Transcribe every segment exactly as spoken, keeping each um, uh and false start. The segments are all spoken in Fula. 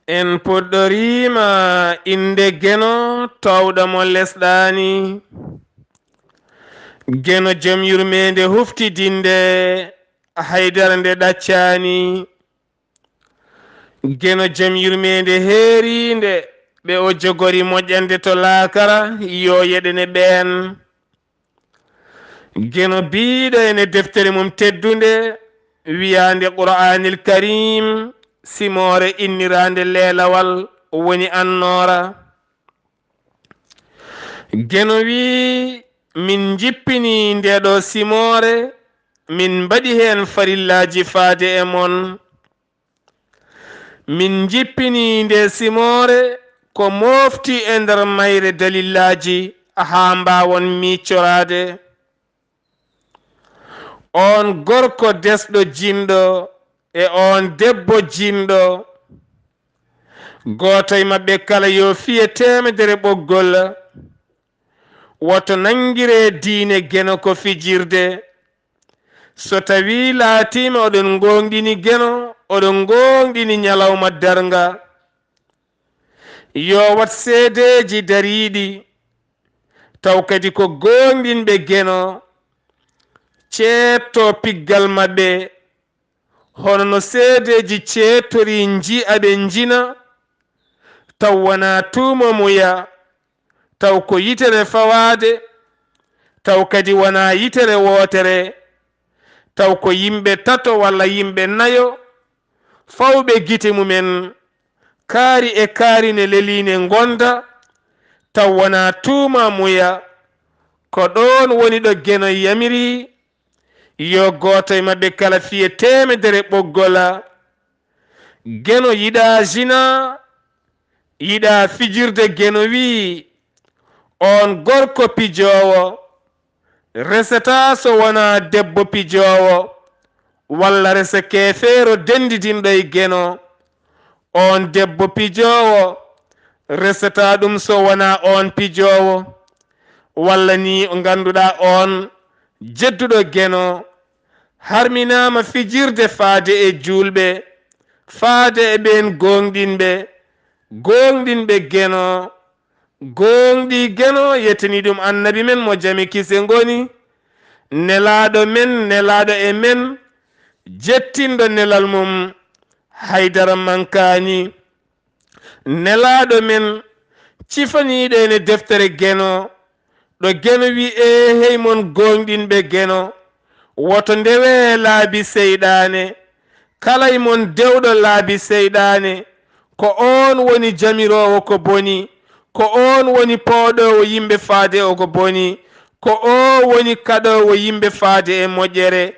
En puɗɗoriima innde Geno toowɗo mo lesɗaani. Geno jom yurmeende huftidinde, haydara nde ɗaccaani. Geno jom yurmeende heeriinde, ɓe o jogori moƴƴande to laakara, yo yeɗene ɓeen. Geno biiɗo ene deftere mum teddunde, wiyaande Qur'aanil Kariim, simoore inniraande leelawal, woni annoora. Geno wiyi, min njippinii ndee ɗoo simoore, min mbaɗi heen farillaaji faade e mon. Min njippinii ndee simoore ko moofti e nder mayre dalillaaji haa mbaawon miicoraade. Oon gorko desɗo jinɗo e oon debbo jinɗo, gooto e maɓɓe kala yo fiye teemedere ɓoggol. Woto nanngiree diine Geno ko fijirde. So tawii laatiima oɗon ngoongɗini Geno, oɗon ngoongɗini ñalawma darnga. Yo wat seedeeji dariiɗi, taw kadi ko goongɗinɓe Geno, ceedto piggal maɓɓe, hono no seedeeji ceedtori njiya ɓe njina, taw wonaa tuumamuya, taw ko yitere fawaade, taw kadi wonaa yitere wootere, taw ko yimɓe tato walla yimɓe nayo, fawɓe gite mumen, kaari e kaari ne lelii ne ngonda, taw wonaa tuumamuya. Ko ɗoon woni ɗo Geno yamiri, yo gooto e maɓɓe kala fiye teemedere ɓoggol. Geno yiɗaa zina, yiɗaa fijirde. Geno wiyi, oon gorko pijoowo, resataa so wonaa debbo pijoowo, walla resa keefeero denndidinɗo e Geno. Oon debbo pijoowo, resataa ɗum so wonaa oon pijoowo, walla nii ngannduɗaa oon jedduɗo Geno, harminaama fijirde faade e juulɓe, faade e ɓeen gooŋɗinɓe, gooŋɗinɓe Geno, gooŋɗii Geno, yettanii ɗum Annabi men mo jam e kise ngoni, nelaaɗo men, nelaaɗo e men, jettinɗo nelal mum, haydara mankaani. Nelaaɗo men, cifaniiɗo ene deftere Geno, ɗo Geno wiyi, eehey mon gooŋɗinɓe Geno, woto ndewee laabi seyɗaane. Kala e mon dewɗo laabi seyɗaane, ko oon woni jamiroowo ko boni, ko oon woni pooɗoowo yimɓe faade e ko boni, ko o woni kaɗoowo yimɓe faade e moƴƴere.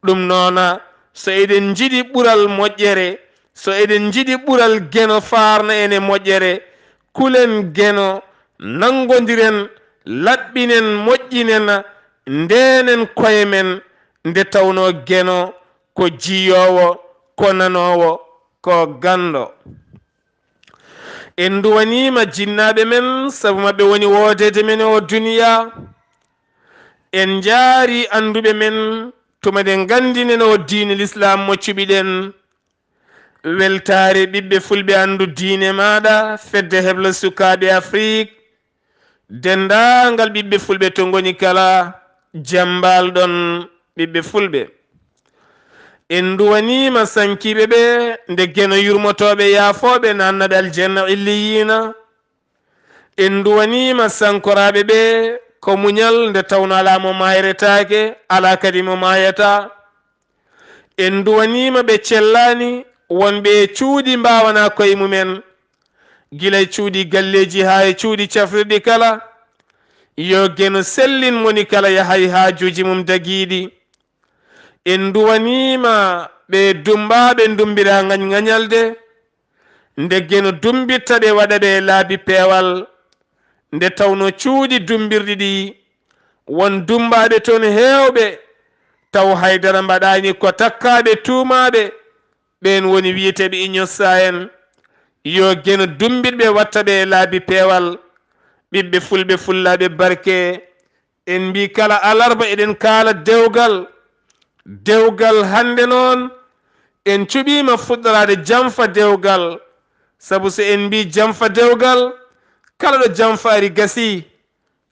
Ɗum noona, so eɗen njiɗi ɓural moƴƴere, so eɗen njiɗi ɓural Geno faarna en e moƴƴere, kulen Geno, nanngondiren, laɓɓinen, moƴƴinen, ndeenen koye men, nde tawnoo Geno ko jiyoowo, ko nanoowo, ko ganndo. En nduwaniima jinnaaɓe men, sabu maɓɓe woni woodeede men e oo duniyaa. En njaarii annduɓe men, tuma ɗe nganndinen oo diine Lislaam mo cuɓiɗen. Weltaare ɓiɓɓe fulɓe, anndu diine maaɗa, fedde heblo sukaaɓe Afrik, denndaangal ɓiɓɓe fulɓe to ngoni kala, jam mbaal-ɗon ɓiɓɓe fulɓe. En nduwaniima sankiiɓe ɓe, nde Geno yurmotooɓe yaafooɓe naatnaɓe aljanna illiyiina. En nduwaniima sankoraaɓe ɓe ko muñal, nde tawnoo alaa mo maayretaake, alaa kadi mo maayataa. En nduwaniima ɓe cellaani, wonɓe e cuuɗi mbaawanaa koye mumen, gila e cuuɗi galleeji haa e cuuɗi cafrirɗi kala. Yo Geno sellin moni kala yaha e haajuuji mum dagiiɗi. En nduwaniima ɓe dummbaaɓe ndummbiraa ngañ ngañalde, nde Geno dummbitta ɓe waɗa ɓe e laabi peewal, nde tawnoo cuuɗi dummbirɗi ɗi, won dummbaaɓe toon heewɓe, taw haydara mbaɗaani ko takkaaɓe tuumaaɓe, ɓeen woni wiyeteeɓe innocent en. Yo Geno dummbit ɓe watta ɓe e laabi peewal, ɓiɓɓe fulɓe fullaaɓe barke. En mbii kala alarba eɗen kaala dewgal. Dewgal hannde noon, en cuɓiima fuɗɗoraade jamfa dewgal. Sabu so en mbii janfa dewgal, kala ɗo janfaari gasii,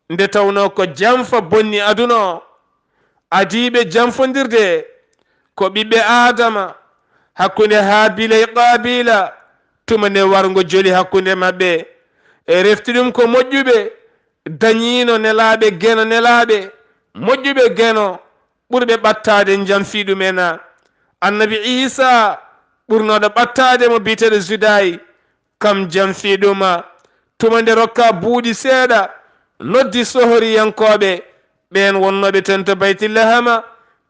nde tawnoo ko janfa bonni aduna o. Adiiɓe janfondirde ko ɓiɓɓe Aadama, hakkunde Haabiila e Qaabiila, tuma nde warngo joli hakkunde maɓɓe. E refti ɗum ko moƴƴuɓe, dañiino nelaaɓe geno nelaaɓe, moƴƴuɓe geno, ɓurɓe ɓattaade njanfii ɗum en. Annabi Iisaa, ɓurnooɗo ɓattaade mo biyeteeɗo Judaay, kam janfii ɗum. Tuma nde rokkaa buuɗi seeɗa, noddi sohoriyankooɓe, ɓeen wonnooɓe toon to Baytilahama,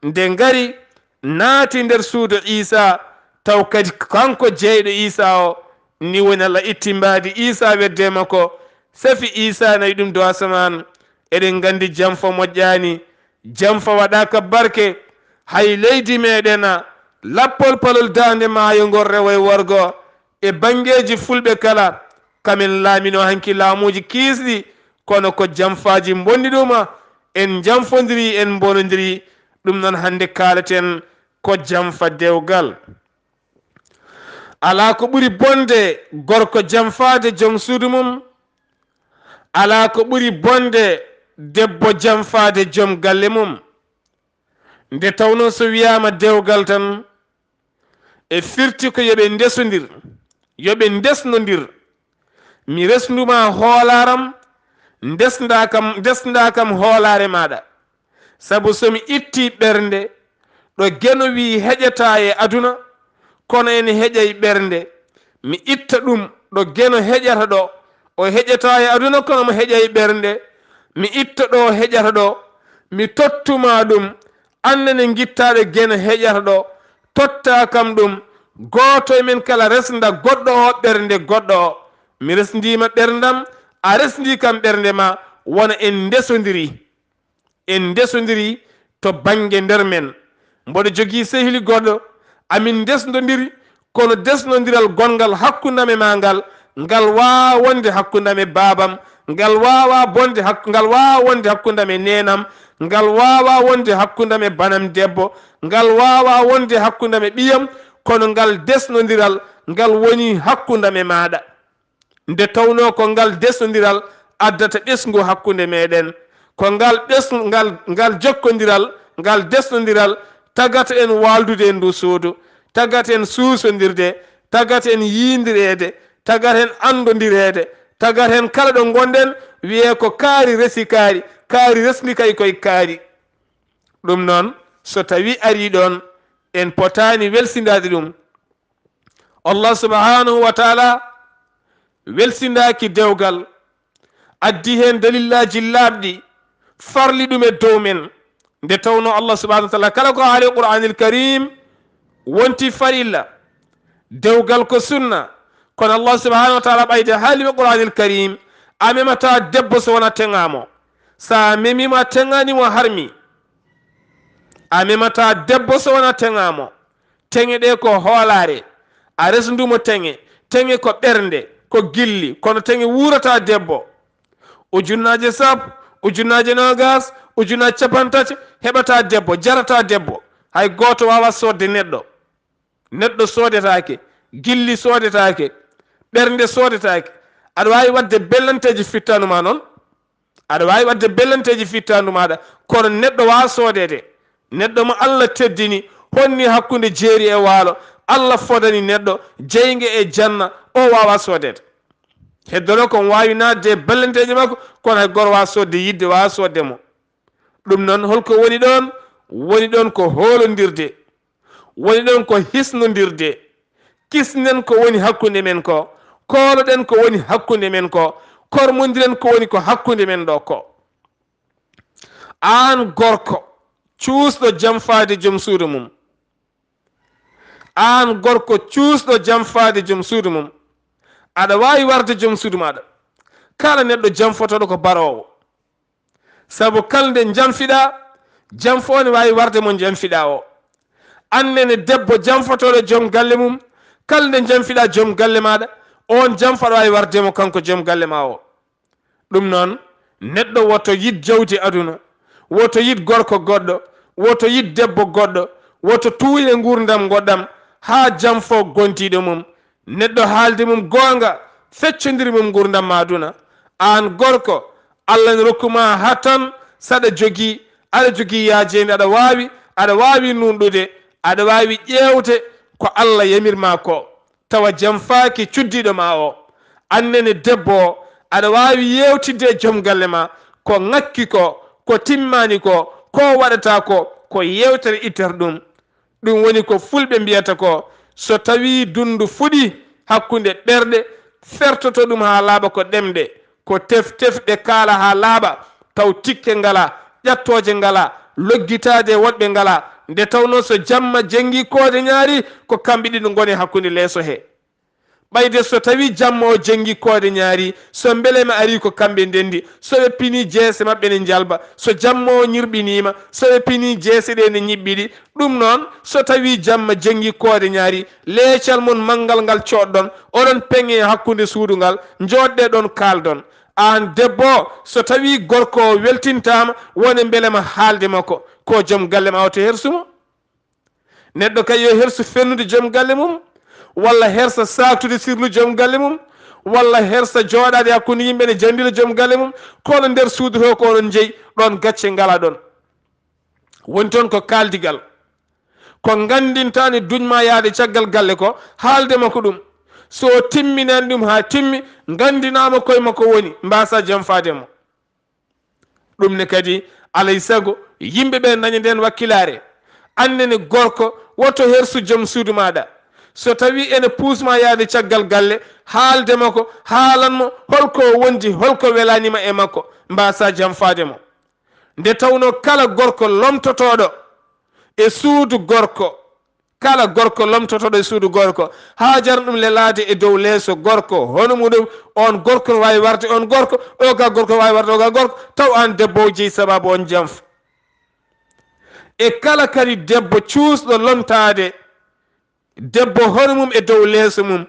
nde ngari, naati nder suudu Iisaa, taw kadi kanko jeyɗo Iisaa o, ni woni Alla itti mbaadi Iisaa wedde makko, safi Iisaa nawi ɗum dow asamaan. Eɗen nganndi janfa moƴƴaani, janfa waɗaaka barke, hay leydi meeɗen, lappol palol daande maayo ngol rewo e worgo, e banngeeji fulɓe kala, kamen laaminoo hanki laamuuji kiisɗi, kono ko janfaaji mbonni ɗum, en janfondiri, en mbonondiri. Ɗum noon hannde kaaleten ko janfa dewgal. Alaa ko ɓuri bonde gorko janfaade joom suudu mum, alaa ko ɓuri bonde debbo janfaade joom galle mum. Nde tawnoo so wiyaama dewgal tan, e firti ko yo ɓe ndesondir, yo ɓe ndesnondir. Mi resndu ma hoolaaram, ndesndaa kam, ndesndaa kam hoolaare maaɗa. Sabu so mi ittii ɓernde, ɗo geno wii heƴataa e aduna, kono ene heƴay ɓernde. Mi itta ɗum ɗo geno heƴata ɗo, o heƴataa e aduna, kono mo heƴay ɓernde. Mi itta ɗo o heƴata ɗo, mi tottuma ɗum, Aan nene ngittaaɗo geno heƴata ɗo, tottaa kam ɗum, gooto e men kala resnda goɗɗo o ɓernde goɗɗo o. Mi resndiima ɓerndam, a resndii kam ɓernde ma, wona en ndesondirii. En ndesondirii to bannge nder men. Mboɗo jogii sehil goɗɗo, amin ndesndondiri, kono desnondiral gonngal hakkunde am e maa ngal, ngal waawaa wonde hakkunde am e baabam, ngal waawaa bonde hak-, ngal waawaa wonde hakkunde am e neenam, ngal waawaa wonde hakkunde am e banam debbo, ngal waawaa wonde hakkunde am e ɓiyam, kono ngal desnondiral, ngal woni hakkunde am e maaɗa. Nde tawnoo ko ngal desnondiral addata ɓesngu hakkunde meeɗen, ko ngal ɓes-, ngal, ngal jokkondiral, ngal desnondiral tagata en waaldude e ndu suudu, tagata en suusondirde, tagata en yiindireede, tagata en anndondireede, tagata en kala ɗo ngonɗen wiyee ko kaari resi kaari, kaari resndi kay koye kaari. Ɗum noon, so tawii arii ɗoon, en potaani welsindaade ɗum. Allah subhanahu wa taala welsindaaki dewgal, addi heen dalillaaji laaɓɗi, farli ɗum e dow men. Nde tawnoo Allah subhanahu wa taala kala ko haali e Qur'aanil Karim wonti farilla, dewgal ko sunna. Kono Allah subhanahu wa taala ɓayde haali e Qur'aanil Karim, a memataa debbo so wonaa teŋaa mo. So a memiima a teŋaani mo harmi. A memataa debbo so wonaa teŋaa mo. Teŋe ɗe ko hoolaare. A resndu mo teŋe. Teŋe ko ɓernde, ko gilli, kono teŋe wuurataa debbo. Ujunnaaje sappo, ujunnaaje noogas, ujunnaaje cappanɗe tati, heɓataa debbo, jarataa debbo. Hay gooto waawaa soodde neɗɗo. Neɗɗo soodetaake, gilli soodetaake, ɓernde soodetaake. Aɗa waawi waɗde bellanteeji fittaandu ma noon. Aɗa waawi waɗde bellanteeji fittaandu maaɗa, kono neɗɗo waawaa soodeede. Neɗɗo mo Allah teddini, honni hakkunde jeeri e waalo, Allah fodani neɗɗo jeynge e janna, o waawaa soodeede. Heddono ko waawi naatde e bellanteeji makko, kono hay gooto waawaa soodde yiɗde, waawaa soodde mo. Ɗum noon, holko woni ɗoon? Woni ɗoon ko hoolondirde. Woni ɗoon ko hisnondirde. Kisnen ko woni hakkunde men ko. Kooloɗen ko woni hakkunde men ko. Kormondiren ko woni ko hakkunde men ɗo ko. Aan gorko, cuusɗo janfaade joom suudu mum. Aan gorko, cuusɗo janfaade joom suudu mum. Aɗa waawi warde joom suudu maaɗa. Kala neɗɗo janfotooɗo ko baroowo. Sabu kala nde janfiɗaa, janfo ne waawi warde mo janfiɗaa o. Aan nene debbo janfotooɗo joom galle mum, kala nde janfiɗaa joom galle maaɗa, oon janfa aɗa waawi warde mo kanko joom galle ma o. Ɗum noon, neɗɗo woto yiɗ jawdi aduna, woto yiɗ gorko goɗɗo, woto yiɗ debbo goɗɗo, woto tuuy e nguurndam goɗɗam haa janfo gontiiɗo mum. Neɗɗo haalde mum goonga, feccondiri mum nguurndam ma aduna. Aan gorko, Allah ne rokku ma haa tan saɗa jogii, aɗa jogii yaajeende, aɗa waawi, aɗa waawi nuunɗude, aɗa waawi ƴeewde ko Allah yamir ma ko, tawa janfaaki cuddiiɗo ma o. Aan nene debbo o, aɗa waawi yeewtidde e joom galle ma, ko ŋakki ko, ko timmaani ko, ko waɗata ko, ko yeewtere ittata ɗum. Ɗum woni ko fulɓe mbiyata ko, so tawii dunndu fuɗii hakkunde ɓerɗe, fertoto ɗum haa laaɓa ko ɗemɗe, ko tef-tef ɗe kaala haa laaɓa, taw tikke ngalaa, ƴattooje ngalaa, loggitaade e woɗɓe ngalaa, nde tawnoo so jamma jenngi koode ñaari, ko kamɓe ɗiɗo ngoni hakkunde leeso he. Ɓayde so tawii jamma o jenngi koode ñaari, so mbelema arii ko kamɓe ndenndi, so ɓe pinii jeese maɓɓe ne njalba, so jamma o ñirɓiniima, so ɓe pinii jeese ɗe ne ñiɓɓiɗi. Ɗum noon, so tawii jamma jenngi koode ñaari, leecal mon manngal ngal coodɗon, oɗon peŋe e hakkunde suudu ngal, njooɗɗe ɗoon kaaldon. Aan debbo o, so tawii gorko o weltintaama, wone mbelema haalde makko, ko joom galle ma o to hersu mo. Neɗɗo kay yo hersu fennude joom galle mum, walla hersa saaktude sirlu joom galle mum, walla hersa jooɗaade hakkunde yimɓe ne janndira joom galle mum, kono nder suudu to ko oɗon njeyi, ɗoon gacce ngalaa ɗoon. Woni toon ko kaaldigal. Ko nganndintaani duñ ma yahde caggal galle ko, haalde makko ɗum. So o timminaani ɗum haa timmi, nganndinaa mo koye makko woni, mbaasa janfaade mo. Ɗum ne kadi, alay sago, yimɓe ɓe ndaña ndeen wakkilaare. Aan nene gorko, woto hersu joom suudu maaɗa. So tawii ene puus ma yahde caggal galle, haalde makko, haalan mo hol ko wondi, hol ko welaanima e makko, mbaasa janfaade mo. Nde tawnoo kala gorko lomtotooɗo e suudu gorko, kala gorko lomtotooɗo e suudu gorko, haa jara ɗum lelaade e dow leeso gorko, hono muɗum, oon gorko no waawi warde oon gorko, oo ga gorko no waawi warde oo ga gorko, taw aan debbo o jeyi sabaabu oon janfa. E kala kadi debbo cuusɗo lomtaade debbo hono mum e dow leeso mum,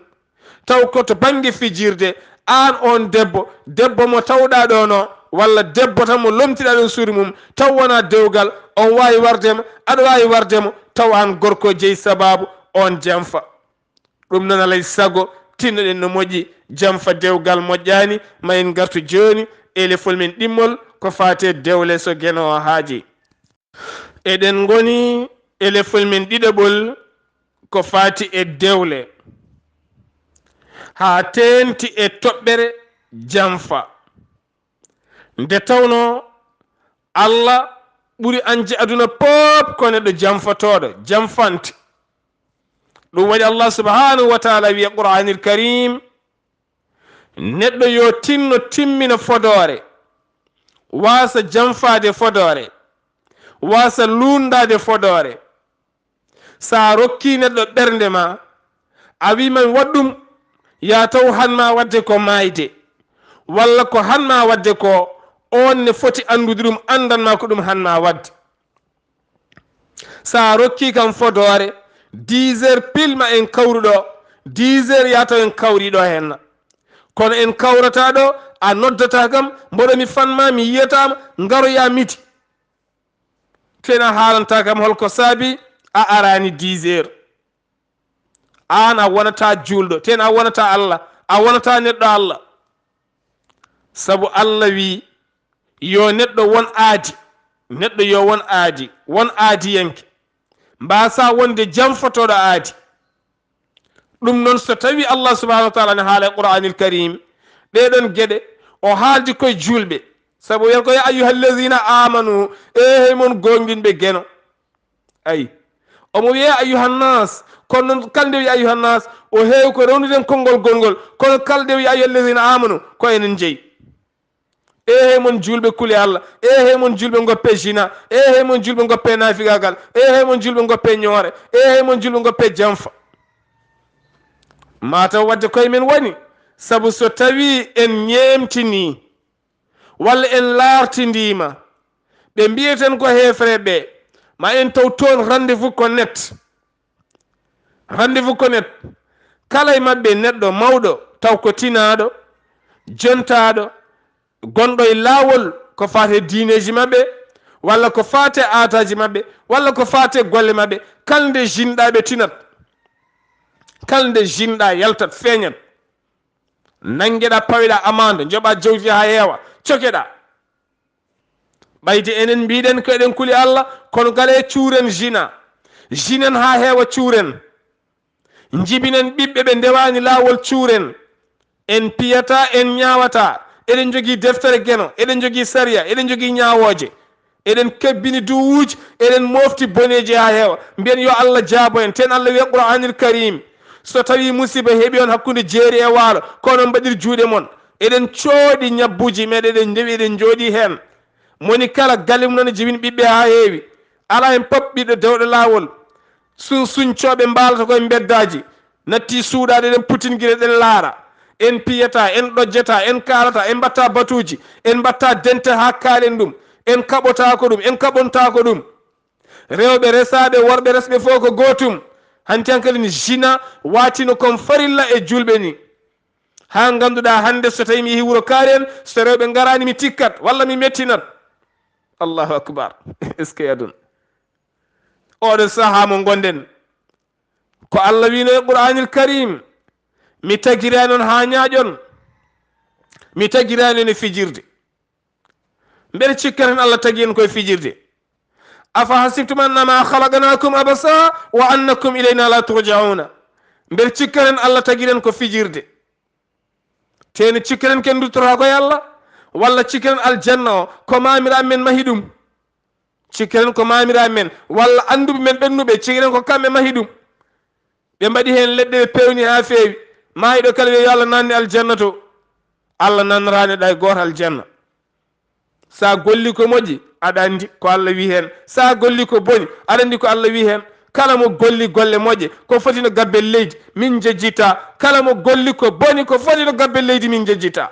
taw ko to bannge fijirde, aan oon debbo, debbo mo tawɗaa ɗoon o, walla debbo tan mo lomtiɗaa ɗoon suudu mum, taw wonaa dewgal, on waawi warde mo, aɗa waawi warde mo, taw aan gorko jeyi sabaabu oon janfa. Ɗum noon alay sago, tinnoɗen no moƴƴi, janfa dewgal moƴƴaani, ma en ngartu jooni e lefol men ɗimmol ko faati e dewle so Geno o haaji. Eɗen ngoni e lefol men ɗiɗaɓol ko faati e dewle, haa teenti e toɓɓere janfa. Nde tawnoo Allah ɓuri añde aduna pop ko neɗɗo janfotooɗo, janfante. Ɗum waɗi Allah subhanahu wa taala wiya Qur'anil Karim, neɗɗo yo tinno timmina fodoore, waasa janfaade fodoore, waasa luundaade fodoore. So a rokkii neɗɗo ɓernde ma, a wii man waɗ ɗum, yaa taw han ma waɗde ko maayde, walla ko han ma waɗde ko, oon ne foti anndude ɗum, anndan ma ko ɗum han ma waɗde. So a rokkii kam fodoore, dix heures pile ma en kawru ɗo, dix heures yaa taw en kawri ɗo henna. Kono en kawrata ɗo, a noddata kam, mboɗo mi fan ma, mi yiyata ma, ngaroyaa midi. Tena haalanta kam holko saabi a araani dix heures. Aan a wonata juulɗo, tena a wonata Allah, a wonata neɗɗo Allah. Sabu Allah wi, yo neɗɗo won aadi, neɗɗo yo won aadi, won aadiyanke. Mbaasa wonde janfotooɗo aadi. Ɗum noon, so tawi Allah subhanahu wa taala ne haala e Qur'anil Karim, ɗee ɗoon geɗe, o haaldi koye juulɓe. Sabu wiyata ko, "Ya ayyuhal lazina amanu, e hey mon goonɗinɓe Geno." Ayi. Omo wiya, "Ya ayyuhan nas." Kono noon, kala nde wiya ayyuhan nas, o heewi ko rewnude en konngol gongol. Kono kala nde wiya, "Ya ayyuhal lazina amanu," ko enen jeyi. E hey mon juulɓe kuli Allah. E hey mon juulɓe ngoppe zina. E hey mon juulɓe ngoppe naafigaagal. E hey mon juulɓe ngoppe ñoore. E hey mon juulɓe ngoppe janfa. Mataw waɗde koye men woni. Sabu so tawi en ñeemtinii, walla en laartindiima, ɓe mbiyeten ko heefere ɓe, ma en taw toon rendez-vous ko net. Rendez-vous ko net. Kala e maɓɓe neɗɗo mawɗo, taw ko tinaaɗo, jontaaɗo, gonɗo e laawol ko faati e diineeji maɓɓe, walla ko faati e aadaaji maɓɓe, walla ko faati e golle maɓɓe, kala nde jinɗaa ɓe tinat. Kala nde jinɗa yaltat, feeñat. Nanngeɗa, paweɗa amande, njoɓa jawdi haa heewa, cokeɗa. Ɓayde enen mbiɗen ko eɗen kuli Allah, kono gale cuuren jina. Jinen haa heewa cuuren. Njibinen ɓiɓɓe ɓe ndewani laawol cuuren. En piyata, en ñaawata. Eɗen jogii deftere geno, eɗen jogii sariya, eɗen jogii ñaawooje. Eɗen kebbini duwuuji, eɗen mofti boneeji haa heewa. Mbiyen yo Allah jaabo en. Ten Allah wiya Qur'aanil Kariim, so tawii musiba heɓi on hakkunde jeeri e waalo, ko onon mbaɗir juuɗe mon. Eɗen cooɗi ñabbuuji meɗen, eɗen ndewi, eɗen njooɗii heen. Moni kala galle mum nana jibini ɓiɓɓe haa heewi. Alaa heen pop ɓiɗɗo dewɗo laawol. Sun-, suncooɓe mbaalata koye mbeddaaji. Natti suuɗaaɗe ɗen putinngire ɗen laara. En piyata, en ɗojjata, en kaalata, en mbatta batuuji, en mbatta dente haa kaalen ɗum. En kaɓotaako ɗum, en kaɓontaako ɗum. Rewɓe resaaɓe, worɓe resɓe fof ko gootum. Hanti hankadi ni jina waatino kon farilla e julɓe ni. Haa ngannduɗaa hannde so tawii mi yehi wuro kaari en, so rewɓe ngaraani mi tikkat, walla mi mettinat. Allahu akbar. Est-ce que aduna? Oɗo sahaa mo ngonɗen, ko Allah wiino e Qur'aanil Kariim, mi tagiraani on haa ñaaƴon, mi tagiraani on e fijirde. Mbeɗa cikka tan Allah tagi en koye fijirde. Afa hasibtum annama khalaqnakum abasa wa annakum ilayna la turja'una. Mbeɗa cikka tan Allah tagi en ko fijirde. Teni cikka tan ken duttorako e Allah, walla cikka tan aljanna o ko maamira men mahi ɗum? Cikka tan ko maamira men, walla annduɓe men ɓennuɓe, cikka tan ko kamɓe mahi ɗum. Ɓe mbaɗi heen leɗɗe, ɓe peewni haa feewi. Maayɗo kala wiya yo Allah nanni aljanna to. Allah nannaraani ɗa e gooto aljanna. Sa golli ko moƴƴi, aɗa anndi ko Allah wi heen. Sa golli ko boni, aɗa anndi ko Allah wi heen. Kala mo golli golle moƴƴe, ko foti no gabbel leydi, min njejjita. Kala mo golli ko boni, ko foti no gabbel leydi, min njejjita.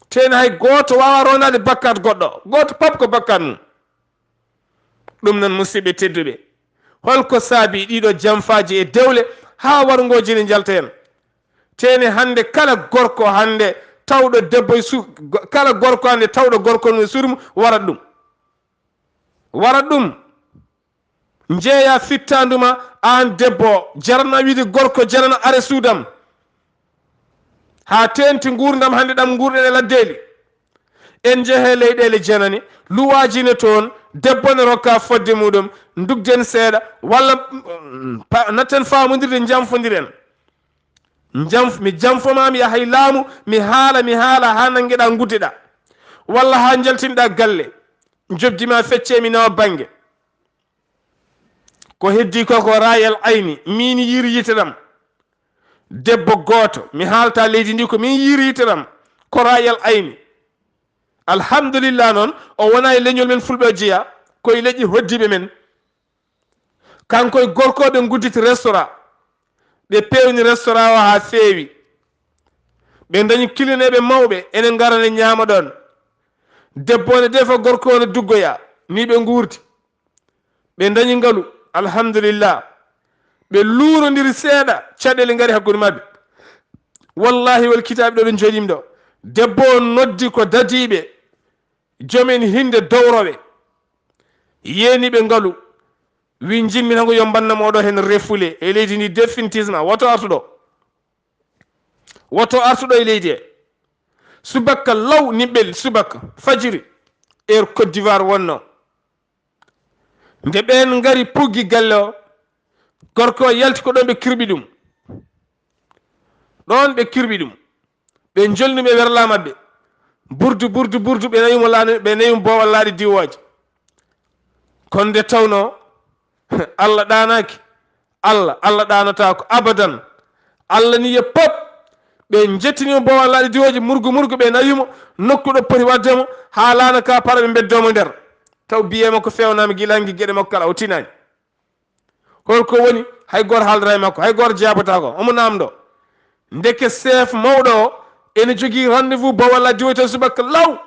Teni hay gooto waawa rondaade bakkat goɗɗo. Gooto pop ko bakkat mum. Ɗum noon, musidɓe tedduɓe, holko saabi ɗiɗo janfaaji e dewle haa warngooji ne njalta heen? Teni hannde kala gorko hannde tawɗo debbo e su-, go-, kala gorko hannde tawɗo gorko no e suudu mum, warat ɗum. Warat ɗum. Njeeya fittaandu ma, aan debbo o, jarana wiide gorko, jarana are suudam. Haa teenti nguurndam hannde ɗam nguurɗen e laddeeli. En njehe leyɗeele janane, luwaaji ne toon, debbo ne rokka fodde muɗum, ndugden seeɗa, walla, mm, pa-, natten faamondirde, njanfondiren. Njanf-, mi janfo ma, mi yaha e laamu, mi haala, mi haala, haa nanngeɗa, nguddeɗa. Walla haa njaltinɗa galle, njobdi ma fecce, mi nawa bannge. Ko heddi ko, ko raayal ayni, min yiiri yitere am. Debbo gooto, mi haalta leydi ndi, ko min yiiri yitere am, ko raayal ayni. Alhamdulillah noon, o wona e leñol men fulɓe o jeya, ko e leƴƴi hoddiiɓe men. Kanko e gorkooɓe ngudditi restaurant, ɓe peewni restaurant o haa feewi. Ɓe dañi kilineeɓe mawɓe, ene ngara ne ñaama ɗoon. Debbo ne defa, gorko ne duggoya, ni ɓe nguurdi. Ɓe dañi ngalu, alhamdulillah. Ɓe luurondiri seeɗa, caɗeele ngari hakkunde maɓɓe. Wallahi wal kitaabi ɗo ɓe jooɗiima ɗo. Debbo o noddi ko dadiiɓe, joomen hinnde dowrowe. Yeeni ɓe ngalu. Wi njimmi tan ko yo mbannam oɗo heen refule e leydi ndi définitivement. Woto artu ɗo. Woto artu ɗo e leydi he. Subaka law niɓɓel, subaka fajiri, heure Côte d'Ivoire wonno. Nde ɓeen ngari puggi galle o, gorko o yalti ko ɗoon ɓe kirɓi ɗum. Ɗoon ɓe kirɓi ɗum. Ɓe njolni ɓe werla maɓɓe. Burdu, burdu, burdu, ɓe nawi mo laana-, ɓe nawi mo boowal laaɗe diwooje. Kono nde tawnoo Allah ɗaanaaki, Allah, Allah ɗaanataako abadan. Allah ni ye pop. Ɓe njettini mo boowal laaɗe diwooje, murgu, murgu, ɓe nawi mo nokku ɗo poti waɗde mo, haa laana ka para ɓe mbeddoo mo nder. Taw biyee makko feewnaama gila hanki geɗe makko kala o tinaani. Holko woni? Hay gooto haaldata e makko, hay gooto jaabataako. Omo naamndoo. Ndeke chef mawɗo o ene jogii rendez-vous boowal laaɗe diwooje tan subaka law.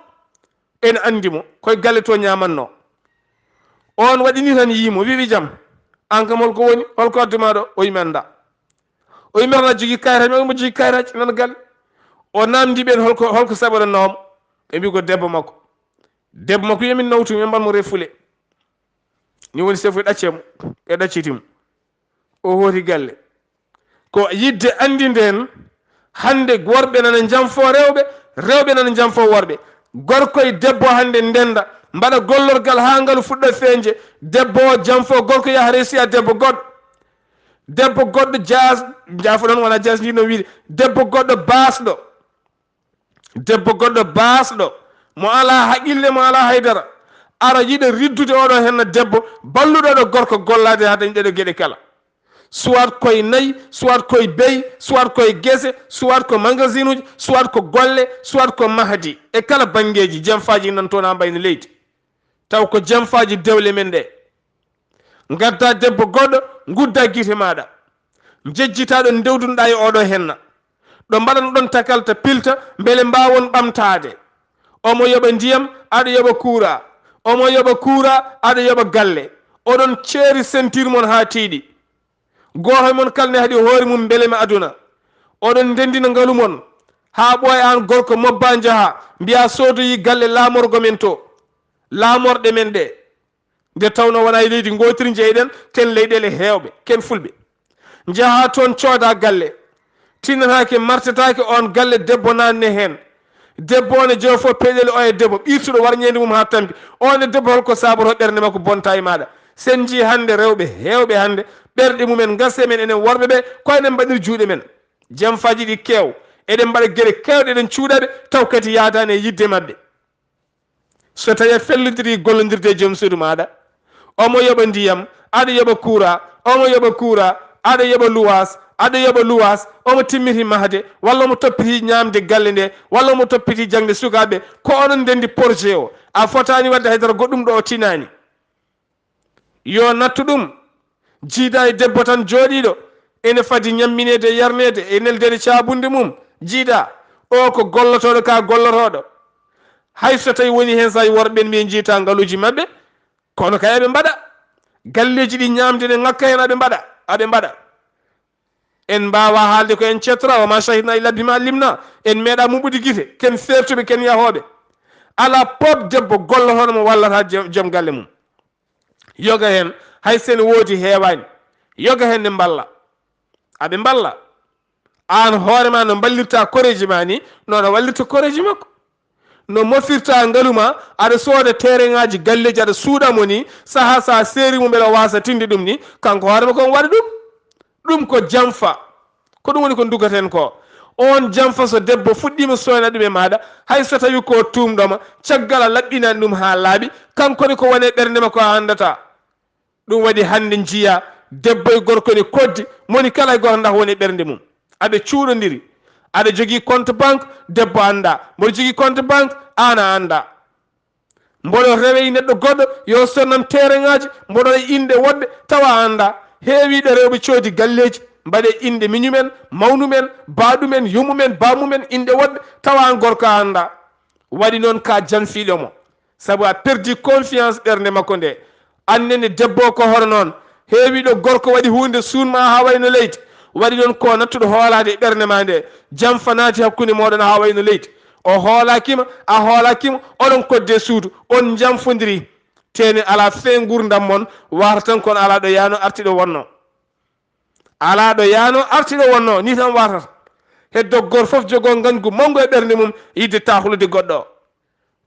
Ene anndi mo, koye galle to ñaamannoo. On waɗi ni tan yii mo, wi, "Wi jam, aan kam holko woni? Holko addi maa ɗo?" O wi, "Mi anndaa." O wi, "Mbeɗa jogii kayitaaji?" O wi, "Mbo jogii kayitaaji, nan galle." O naamndi ɓeen, "Holko, holko saɓoɗon nawam?" Ɓe mbi, "Ko debbo makko." Debbo makko wi, "Emin nawtu mo, min mbaɗ mo refule." Ni woni chef o ɗacce mo, ɓe ɗacciti mo. O hooti galle. Ko yidde anndinde en, hannde worɓe nana njamfoo rewɓe, rewɓe nana njamfoo worɓe. Gorko e debbo hannde ndennda, mbaɗa gollorgal haa ngalu fuɗɗa feeñde. Debbo o jamfoo gorko, yaha resi a debbo goɗɗo. Debbo goɗɗo jaas, njaafoɗon, wona jaas ndi no wiide. Debbo goɗɗo baasɗo. Debbo goɗɗo baasɗo, mo alaa haqille, mo alaa haydara. Ara yiɗa riddude oɗo henna debbo, balluɗo ɗo gorko gollaade haa dañɗo ɗo geɗe kala. Soit koye nayi, soit koye beyi, soit koye gese, soit ko magasin uji, soit ko golle, soit ko mahdi. E kala banngeeji, jamfaaji nan toon haa mbayno leydi. Taw ko jamfaaji dewle men ɗe. Ngadda debbo goɗɗo, ngudda gite maaɗa. Njejjita ɗo ndewdunoɗa e oɗo henna. Ɗo mbaɗanoɗon takalta pilta, mbele mbaawon ɓamtaade. Omo yoɓa ndiyam, aɗa yoɓa kuura. Omo yoɓa kuura, aɗa yoɓa galle. Oɗon ceeri sentir mon haa tiiɗi. Gooto e mon kala ne haɗi hoore mum mbelema aduna. Oɗon ndenndina ngalu mon. Haa ɓooya aan gorko mobba njaha, mbiya soodoyi galle laamorgo men to. Laamorɗe men ɗe. Nde tawnoo wonaa e leydi ngootiri njeyɗen, ken leyɗeele heewɓe, ken fulɓe. Njaha toon cooda galle. Tinnataake, martetaake oon galle debbo naanne heen. Debbo o ne joofoo peɗeeli oya debbo, ɓiirtuɗo warñeende mum haa tampi. Oon e debbo holko saabotoo ɓernde makko bonta e maaɗa? Sen njii hannde rewɓe heewɓe hannde, ɓerɗe mumen ngase men enen worɓe ɓe, ko enen mbaɗir juuɗe men. Jamfaaji ɗi keew, eɗen mbaɗa geɗe keewɗe, eɗen cuuɗa ɓe, taw kadi yaadaani e yidde maɓɓe. So tawii a fellondiri gollondirde e joom suudu maaɗa, omo yoɓa ndiyam, aɗa yoɓa kuura, omo yoɓa kuura, aɗa yoɓa luwaas, aɗa yoɓa luwaas, omo timmiti mahde, walla omo toppiti ñaamde galle nde, walla omo toppiti jaŋde sukaaɓe, ko onon ndenndi projet o. A fotaani waɗde haydara goɗɗum ɗo o tinaani. Yo nattu ɗum. Jiida e debbo tan jooɗiiɗo, ene fadi ñammineede e yarneede e neldeede caabunde mum. Jiida, o ko gollotooɗo ka gollotooɗo. Hay so tawi woni heen sahi worɓe ɓen mbiya njiita ngaluuji maɓɓe, kono kay aɓe mbaɗa. Galleeji ɗi ñaamde ne ŋakka heen aɓe mbaɗa, aɓe mbaɗa. En mbaawa haalde ko en ceetora, wa ma shahidna illa bima alimna. En meeɗa muɓɓude gite, ken feertuɓe, ken yahooɓe. Alaa pop debbo gollotooɗo mo wallata jo-, joom galle mum. Yoga heen, hay so ene woodi heewaani. Yoga heen ne mballa. Aɓe mballa. Aan hoore ma no mballirta koreeji ma ni, noon a wallirta koreeji makko. No mofirta ngalu ma, aɗa sooda tereŋaaji galleeji, aɗa suuɗa mo ni, sahaa so a seeri mo mbele o waasa tinde ɗum ni, kanko hoore makko omo waɗa ɗum. Ɗum ko jamfa. Ko ɗum woni ko ndugaten ko. Oon jamfa so debbo fuɗɗiima soyna ɗum e maaɗa, hay so tawi ko tuumɗo ma, caggal a laɓɓinani ɗum haa laaɓi, kanko ne ko woni e ɓernde makko a anndataa. Ɗum waɗi hannde njiya debbo e gorko ne koddi, moni kala e gooto ndax woni e ɓernde mum. Aɓe cuuɗondiri. Aɗa jogii compte banque, debbo anndaa. Mboɗo jogii compte banque, aan a anndaa. Mboɗo rewa e neɗɗo goɗɗo, yo sonnam tereŋaaji, mboɗo waɗa inɗe woɗɓe, tawa a anndaa. Heewiiɗo rewɓe coodi galleeji, mbaɗe inɗe miñumen, mawnumen, baaɗumen, yummumen, baamumen, inɗe woɗɓe, tawa aan gorko a anndaa. Waɗi noon ka janfiiɗo mo. Sabu a perdi confiance ɓernde makko nde. Annene debbo o ko hoto noon. Heewiiɗo gorko waɗi huunde suun ma haa wayno leydi. Waɗi noon ko nattuɗo hoolaade e ɓernde ma nde. Jamfa naati hakkunde mooɗon haa wayno leydi. O hoolaaki ma, a hoolaaki mo, oɗon kodde suudu, on njamfondiri. Teene alaa fee nguurndam mon, warta tan kono alaa ɗo yaano arti ɗo wonno. Alaa ɗo yaano arti ɗo wonno, ni tan wartata. Heddo goor fof jogoo ngañgu mawngu e ɓernde mum, yidde taaxlude goɗɗo o.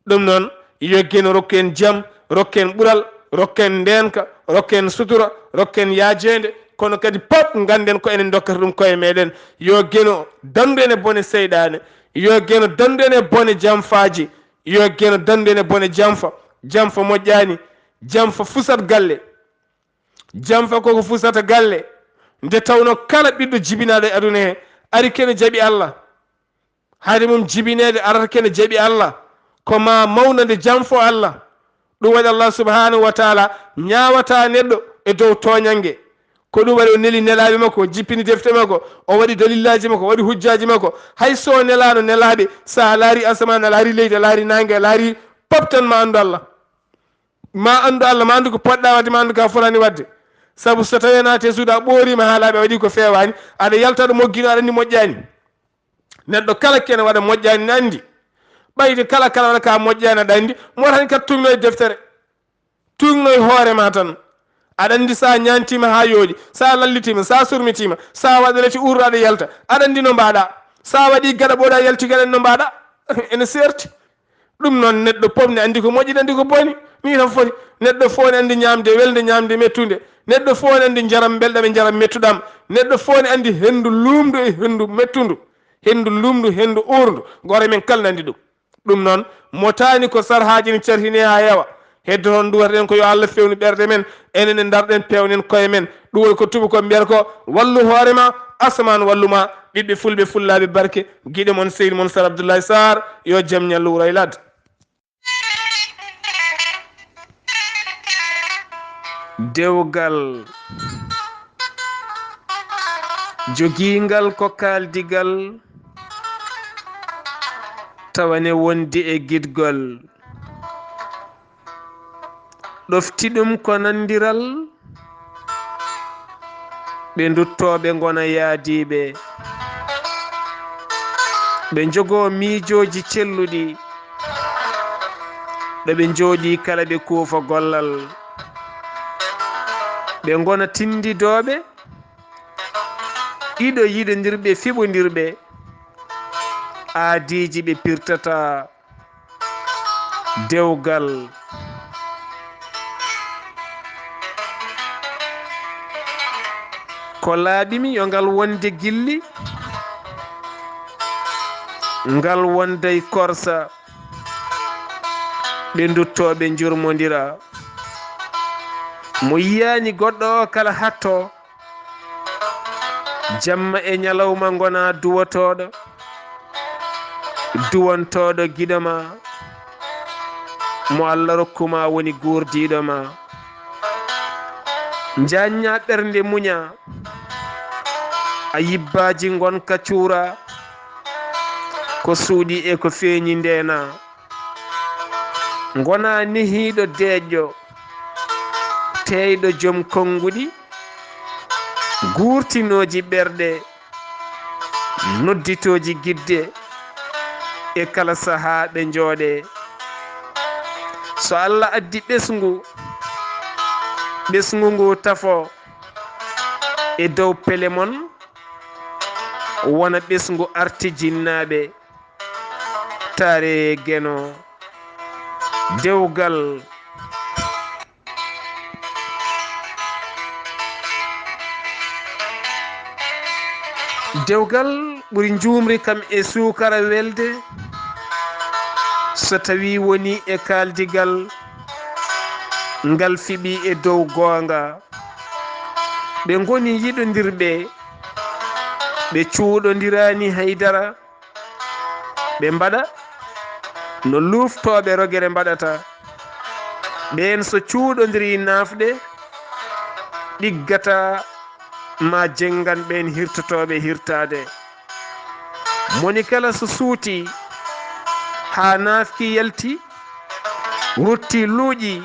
Ɗum noon, yo Geno rokku en jam, rokku en ɓural, rokku en ndeenka, rokku en sutura, rokku en yaajeende, kono kadi pop ngannden ko enen ndokkata ɗum koye meɗen. Yo Geno danndu en e bone seyɗaane, yo Geno danndu en e bone jamfaaji, yo Geno danndu en e bone jamfa. Jamfa moƴƴaani, jamfa fusat galle. Jamfa koko fusata galle. Nde tawno kala ɓiɗɗo jibinaaɗo e aduna he, ari kene jaɓi Allah. Hayde mum jibineede arata kene jaɓi Allah. Ko ma mawnande jamfo Allah. Ɗum waɗi Allah subhanahu wa taala ñaawata neɗɗo e dow tooñannge. Ko ɗum waɗi o neli nelaaɓe makko, o jippini defte makko, o waɗi dalillaaji makko, o waɗi hujjaaji makko. Hay so nelaano nelaaɓe, so a laari asamaan, a laari leydi, a laari naange, a laari pop tan ma anndu Allah. Ma anndu Allah, ma anndu ko poɗɗa waɗde, ma anndu ka fotani waɗde. Sabu so tawii a naati e suudu, a ɓooriima haa laaɓi, a waɗi ko feewaani, aɗa yalta ɗo moggino, aɗa anndi moƴƴaani. Neɗɗo kala kene waɗa moƴƴaani ne anndi. Ɓayde kala, kala waɗa ka moƴƴaani aɗa anndi, mo tan kadi tuugno e deftere. Tuugno e hoore ma tan. Aɗa anndi so a ñaantiima haa yooɗi, so a lallitiima, so a surmitiima, so a waɗi reti uurɗo aɗa yalta, aɗa anndi no mbaɗa. So a waɗi gaɗa ɓooɗa yalti gaɗa no mbaɗa. Ene seerti. Ɗum noon, neɗɗo fof ne anndi ko moƴƴi, ne anndi ko boni. Nii tan foti. Neɗɗo fof ne anndi ñaamde welde, ñaamde mettunde. Neɗɗo fof ne anndi njaram mbelɗam e njaram mettuɗam. Neɗɗo fof ne anndi henndu luumndu e henndu mettundu. Henndu luumndu, henndu uurndu. Gooto e men kala ne anndi ɗum. Ɗum noon, motaani ko sarhaaji ne carhine haa heewa. Heddo toon, nduwaten ko yo Allah fewnu ɓerɗe men, enen ne ndarɗen, peewnen koye men. Ɗum woni ko tuubakooɓe mbiyata ko, "Wallu hoore ma, asamaan wallu ma." Ɓiɓɓe fulɓe, fullaaɓe barke, giɗo mon, sehil mon, Sar Abdoulaye Sarr, yo jam ñallu wuro e ladde. Dewgal. Jogiingal ko kaaldigal, tawa ne wondi e giɗgol. Ɗofti ɗum ko nandiral, ɓe nduttooɓe ngona yaadiiɓe. Ɓe njogoo miijooji celluɗi, ɗo ɓe njooɗii kala ɓe kuufa gollal. Ɓe ngona tindidooɓe, ɗiɗo yiɗondirɓe, fiɓondirɓe, aadiiji ɓe pirtata. Dewgal. Ko laaɓi mi yo ngal wonde gilli, ngal wonday korsa, ɓe nduttoo ɓe njurmondira. Mo yiyaani goɗɗo o kala hatto, jamma e ñalawma ngona duwotooɗo, duwantooɗo giɗo ma, mo Allah rokku ma woni guurdiiɗo ma. Njañña ɓernde muña, a yibbaaji ngonka cuura, ko suuɗi e ko feeñi ndeena. Ngona nehiiɗo deeƴƴo, teeyɗo joom konnguɗi, guurtinooji ɓerɗe, nodditooji gidde, e kala sahaa ɓe njooɗe. So Allah addi ɓesngu, ɓesngu ngu tafo e dow pele mon, wona ɓesngu arti jinnaaɓe. Taare Geno. Dewgal. Dewgal ɓuri njuumri kam e suukara welde, so tawi woni e kaaldigal ngal fiɓi e dow goonga. Ɓe ngoni yiɗondirɓe, ɓe cuuɗondiraani haydara. Ɓe mbaɗa no luuftooɓe rogere mbaɗata. Ɓeen so cuuɗondirii naafde, ɗiggata ma jenngan ɓeen hirtotooɓe hirtaade. Moni kala so suutii haa naafki yalti, rutti luuƴi,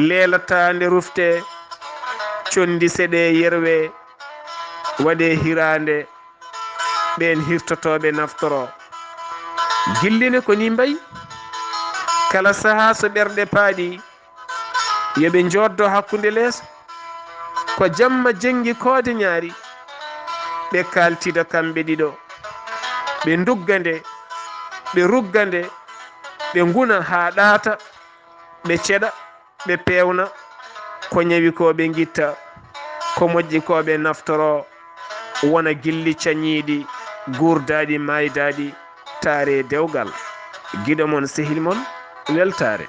leelataa nde rufte, conndi seɗee yerwee, waɗee hiraande. Ɓeen hirtotooɓe naftoro. Gilli ne ko nii mbayi. Kala sahaa so ɓerɗe paaɗi, yo ɓe njooddo hakkunde leeso. Ko jamma jenngi koode ñaari, ɓe kaaltida kamɓe ɗiɗo. Ɓe ndugga nde, ɓe rugga nde, ɓe nguna haa ɗaata, ɓe ceɗa. Ɓe peewna ko ñawi ko ɓe ngitta, ko moƴƴi ko ɓe naftoro, wona gilli cañiiɗi, guurdaaɗi, maaydaaɗi, taare dewgal. Giɗo mon, sehil mon, weltaare.